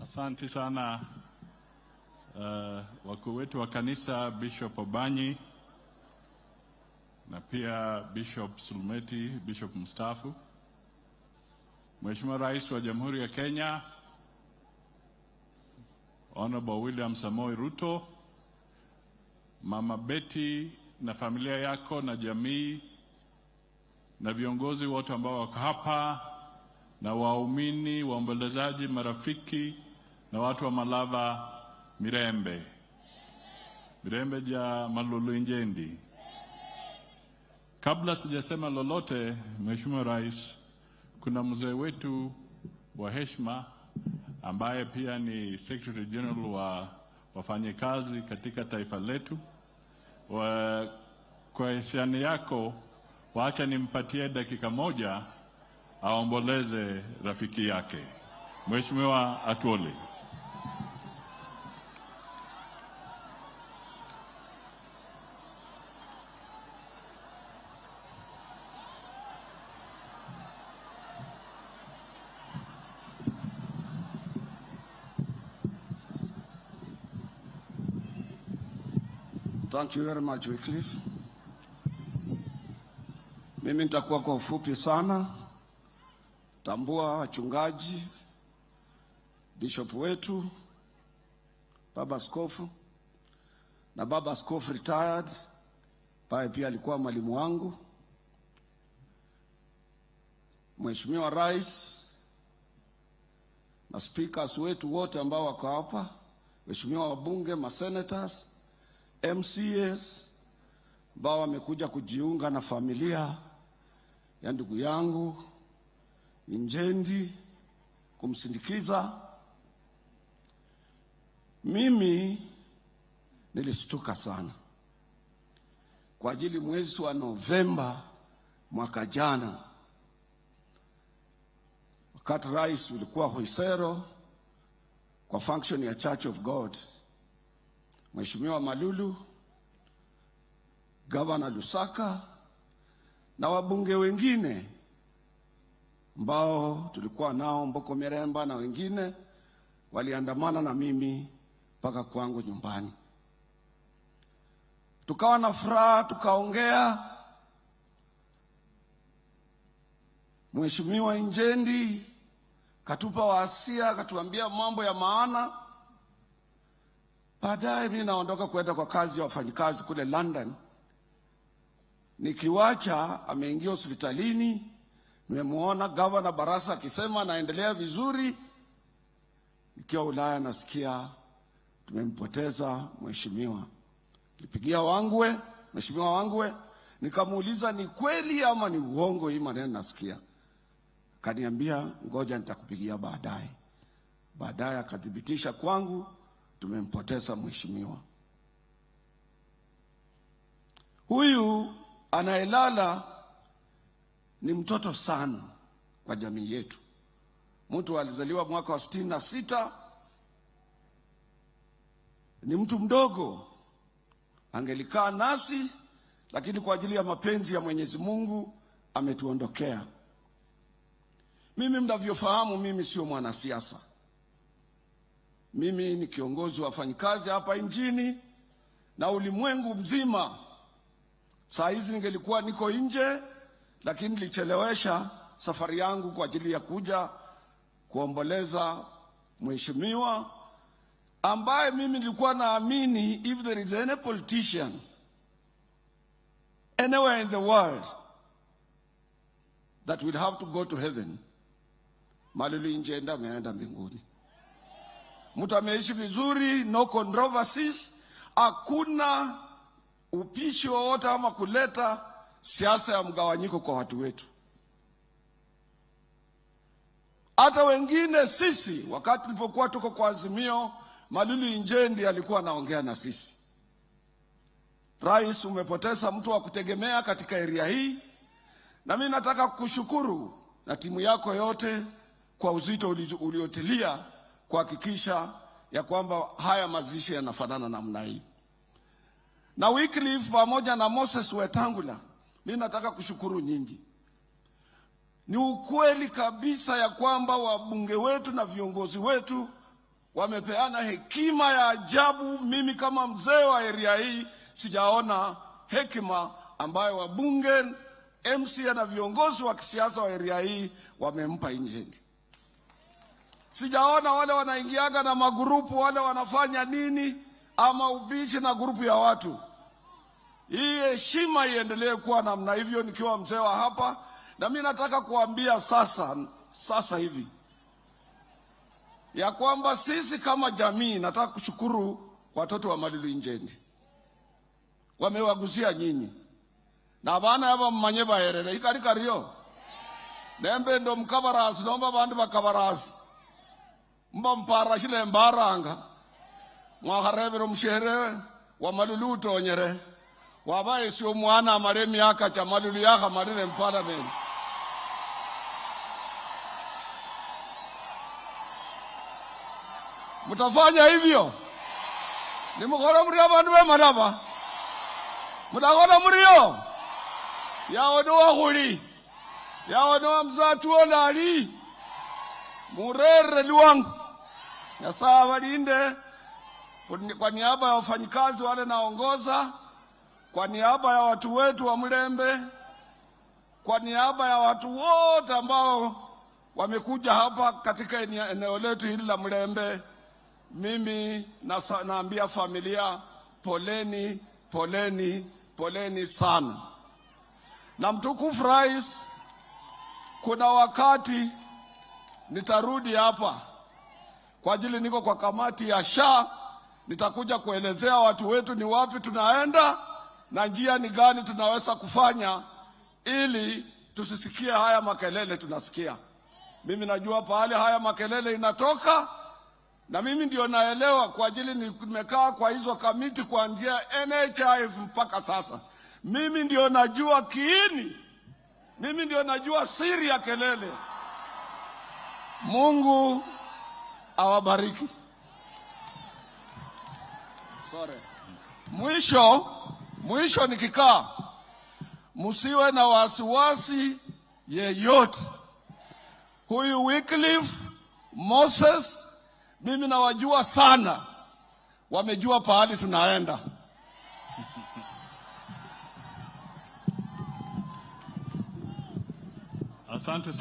Asante sana wakuu wetu wa kanisa, Bishop Obanyi na pia Bishop Sulumeti, Bishop mstaafu, Mheshimiwa Rais wa Jamhuri ya Kenya Honorable William Samoei Ruto, Mama Betty na familia yako na jamii na viongozi wote ambao wako hapa na waumini, waombolezaji, marafiki na watu wa Malava, Mirembe. Mirembe ja Malulu Injendi. Kabla sijasema lolote, Mheshimiwa Rais, kuna mzee wetu wa heshima ambaye pia ni Secretary General wa wafanyikazi katika taifa letu. Kwa hisani yako, wacha nimpatie dakika moja aomboleze rafiki yake Mheshimiwa Atwoli. Thank you very much, Wycliffe. Mimi nitakuwa kwa ufupi sana. Tambua wachungaji, bishop wetu, baba askofu na baba askofu retired, ambaye pia alikuwa mwalimu wangu, Mheshimiwa Rais na speakers wetu wote ambao wako hapa, waheshimiwa wabunge, masenators, MCAs ambao wamekuja kujiunga na familia ya ndugu yangu Injendi kumsindikiza. Mimi nilistuka sana kwa ajili mwezi wa Novemba mwaka jana, wakati rais ulikuwa Huisero kwa function ya Church of God, Mheshimiwa Malulu, Gavana Lusaka na wabunge wengine ambao tulikuwa nao, Mboko Miremba na wengine, waliandamana na mimi mpaka kwangu nyumbani. Tukawa na furaha, tukaongea. Mheshimiwa Injendi katupa wasia, katuambia mambo ya maana. Baadaye mimi naondoka kwenda kwa kazi ya wafanyikazi kule London. Nikiwacha ameingia hospitalini, nimemuona Gavana Barasa akisema anaendelea vizuri. Nikiwa Ulaya nasikia tumempoteza mheshimiwa. Nilipigia Wangwe, Mheshimiwa Wangwe, nikamuuliza ni kweli ama ni uongo hii maneno nasikia. Akaniambia ngoja nitakupigia baadaye. Baadaye akathibitisha kwangu tumempoteza mheshimiwa. Huyu anayelala ni mtoto sana kwa jamii yetu. Mtu alizaliwa mwaka wa 66, ni mtu mdogo, angelikaa nasi, lakini kwa ajili ya mapenzi ya Mwenyezi Mungu ametuondokea. Mimi mnavyofahamu, mimi sio mwanasiasa. Mimi ni kiongozi wa wafanyikazi hapa nchini na ulimwengu mzima. Saa hizi ningelikuwa niko nje, lakini nilichelewesha safari yangu kwa ajili ya kuja kuomboleza mheshimiwa ambaye mimi nilikuwa naamini if there is any politician anywhere in the world that will have to go to heaven, Malulu Injendi ameenda mbinguni. Mtu ameishi vizuri, no controversies, hakuna upishi wowote ama kuleta siasa ya mgawanyiko kwa watu wetu. Hata wengine sisi, wakati tulipokuwa tuko kwa Azimio, Malulu Injendi alikuwa anaongea na sisi. Rais, umepoteza mtu wa kutegemea katika area hii, na mimi nataka kukushukuru na timu yako yote kwa uzito uliotilia kuhakikisha ya kwamba haya mazishi yanafanana namna hii. Na Wycliffe pamoja na Moses Wetangula, mimi nataka kushukuru nyingi. Ni ukweli kabisa ya kwamba wabunge wetu na viongozi wetu Wamepeana hekima ya ajabu. Mimi kama mzee wa area hii sijaona hekima ambayo wabunge, MCA na viongozi wa kisiasa wa area hii wamempa Injendi. Sijaona wale wanaingiaga na magurupu wale wanafanya nini ama ubishi na gurupu ya watu. Hii heshima iendelee kuwa namna hivyo, nikiwa mzee wa hapa, na mimi nataka kuambia sasa hivi ya kwamba sisi kama jamii, nataka kushukuru watoto wa Malulu Injendi, wamewagusia nyinyi na bana aba mmanye baherere ikari kario nembe ndo mkabarasi nomba bandu bakabarasi mba mparashile mbaranga mwakharebere omushere wa Malulu utonyere wabaesi omwana amale emyaka cha Malulu yakhamalile muparliament. Mutafanya hivyo? Nimukhola muri abandu bemalaba, mutakhola murio yawo niwakhuli yawo niwa mzatu olali murere lwangu. Nyasaye abalinde. Kwa niaba ya wafanyikazi wale naongoza, kwa niaba ya watu wetu wa Mulembe, kwa niaba ya watu wote ambao wamekuja hapa katika eneo letu hili la Mulembe, mimi naambia familia poleni, poleni, poleni sana. Na mtukufu Rais, kuna wakati nitarudi hapa kwa ajili niko kwa kamati ya SHA, nitakuja kuelezea watu wetu ni wapi tunaenda na njia ni gani tunaweza kufanya ili tusisikie haya makelele tunasikia. Mimi najua pahali haya makelele inatoka, na mimi ndio naelewa kwa ajili nimekaa kwa hizo kamiti kuanzia NHIF mpaka sasa. Mimi ndio najua kiini, mimi ndio najua siri ya kelele. Mungu awabariki. Sorry. Mwisho nikikaa, msiwe na wasiwasi yeyote. Huyu Wycliffe Moses mimi nawajua sana, wamejua pahali tunaenda. Asante.